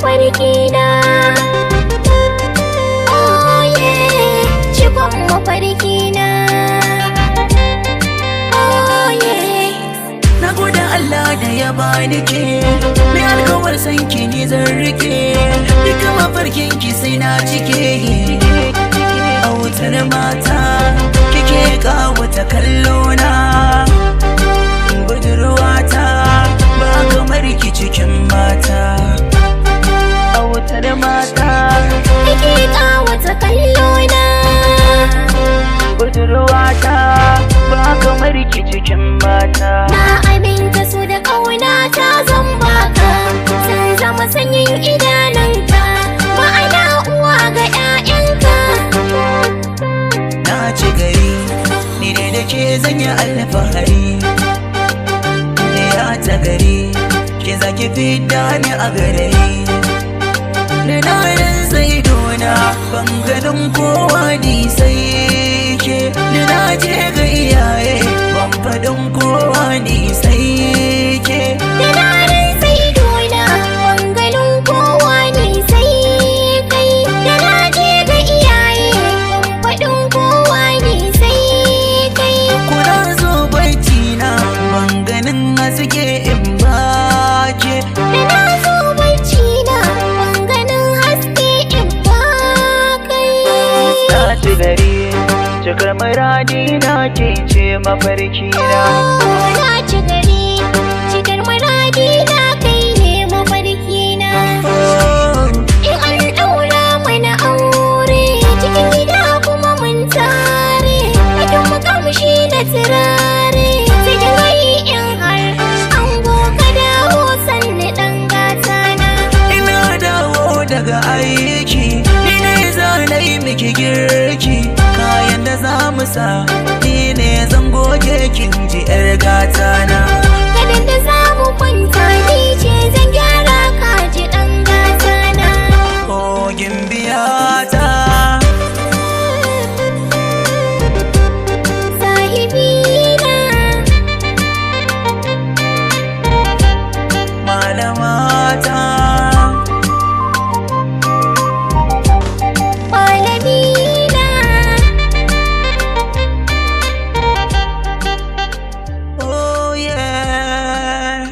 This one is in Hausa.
mafarki na. Oh yeah, cikon mafarki na. Oh yeah. Na gode Allah da ya bani ke, mai alkawar san ki ni zan rike, duka mafarkin ki sai na cike. A wutar mata kike kawata kallo na, budurwata ba kamar ki cikin mata. A wutar mata Kike ƙawata kallo na. Budurwata ba kamar ki cikin mata. Na aminta su da ƙauna ta zan baka, zan zama sanyin idanunka, ma'ana uwa ga 'ya'yanka. Na ci gari, ni ne da ke zanya alfahari. Ne ya ta gari, ke zaki fidda ni a gare. Da na rinsa idona, ban ganin kowa ni sai ke. Da na je ga iyaye, ban faɗin kowa ni sai ke. Da na rantsa idona, ban ganin kowa ne sai kai. Da na je ga iyaye, ban faɗin kowa ne sai kai. Kuna zo bacci na, ban ganin haske in ba ke. Da na zo bacci na, ban ganin haske in ba kai. Na ci gari, cikar muradi na ke ce mafarki na. Na ci gari, cikar muradi na kai ne mafarki na. In an ɗaura mana aure, cikin gida kuma mun tare, ɗakin mu kamshi da turare, sai da wai in har ango ka dawo sanni ɗan gata na. Ina dawo daga aiki, ni ne za na yi miki girki. Kayan da za mu sa, ni ne zan goge kin ji 'yar gata na.